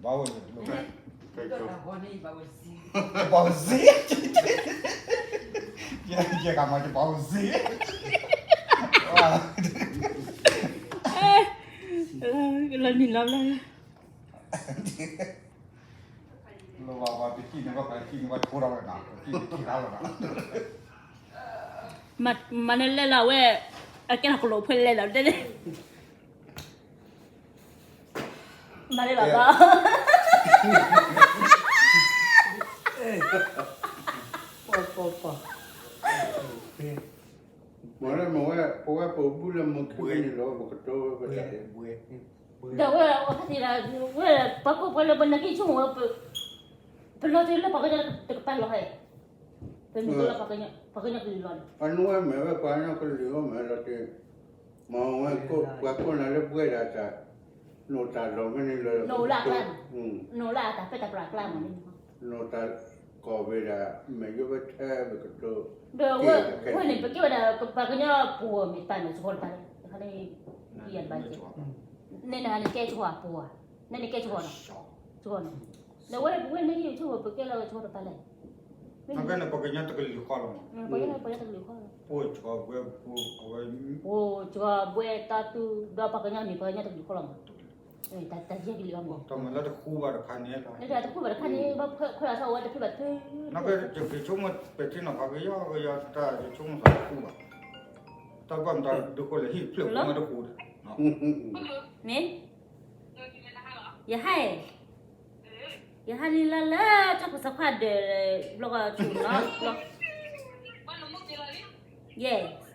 ဘၣ်ဝဲ, ဘၣ်ဝဲ, ယဲကမၤကဘၣ်ဝဲစ့, လီၤနံၤလီၤလၢ လၢ မၤနလဲၤလီၤဝဲ, အကဲထီၣ်ကလိာ်ဖဲလဲၤလီၤတဲ, မၤနလီၤဘၣ်, ပဝဲပအိၣ်ဘူးလၢမုၢ်ခံန့ၣ်လီၤ ပကတိၤဝဲပတၢ်, ဒီးဝဲအီၤဖးသ့ၣ်ဒီး ဝဲပှၤကိးပှၤလၢပနာ်က့ဆိကမိၣ်ဝဲ ပလီၤတ့ၢ်လၢပှၤကညီတကပၤလီၤဟဲ, ပမ့ၢ်ကလီၤပှၤကညီကလုာ်လီၤန့ၣ်, အနဝဲမ့ၢ်ဝဲပှၤကညီကလုာ်အီၤမ့ၢ်လီၤတ့ၢ်, မ့ၢ်ဝဲပှၤကိးနၤလၢပှဲၤဒၣ်တၢ်, နီၢ်တၢ်လီၢ်မ့ၢ်န့ၣ်လီၤ, နီၢ်လၢအကျါ, နီၢ်လၢအတၢ်ပၢတၢ်ပြးအကျါမ့ၢ်န့ၣ်, နီၢ်တၢ်ကီၢ်ဝဲဒၣ် မ့ၢ်ယိဝဲထဲပကတိၤ, ဒီးဝဲန့ၣ် ပကဲဝဲဒၣ်ပှၤကညီပူၤမ့ၢ်တပၤန့ၣ် စှီၤတပၤလဲၣ်, တခါန့ၣ်, ယဘၣ်ကဲ, န့ၣ်နကဲစှီၤပူၤ, န့ၣ်နကဲစှီၤနီၤ, စှီၤနီၤ, ဒီးဝဲပဝဲန့ၣ်ယဆိကမိၣ်ပကဲလၢစှီၤတပၤလဲၣ်, ပှၤကညီတကလုာ်ဃီလီၤမး, ပှၤကညီတကလုာ်ဃီလီၤ, ပှၤကညီတကလုာ်ဃီလီၤ, ပှၤကညီမ့ၢ်ပှၤကညီတကလုာ်ဃီလီၤမး, တၢ်ယဲကလံၤအီၤမး, တမ့ၢ်လၢတဃူဘၣ်တခါန့ၣ်လီၤ, တဃူဘၣ်တခါန့ၣ် ဘၣ်ခွဲးအသးဝဲတဖုဘၣ်တဖု, နကဆိကမိၣ်ပဲာ်ထံနီၤ ပှၤကညီကယီတၢ်ယဆိကမိၣ်သးတဃူဘၣ်, တၢ်ဘၣ်မတၤဒုးဃိလဲၣ် ဟံၣ်တဖျၢၣ်ဃိမးတဃူဒီး, မ့ၢ် ယဟဲ, ယဟဲန့ၣ်လၢလၢ တၢ်ကစီၣ်ခွါဒီး ဘျီကီးဆူနီၤ, yes,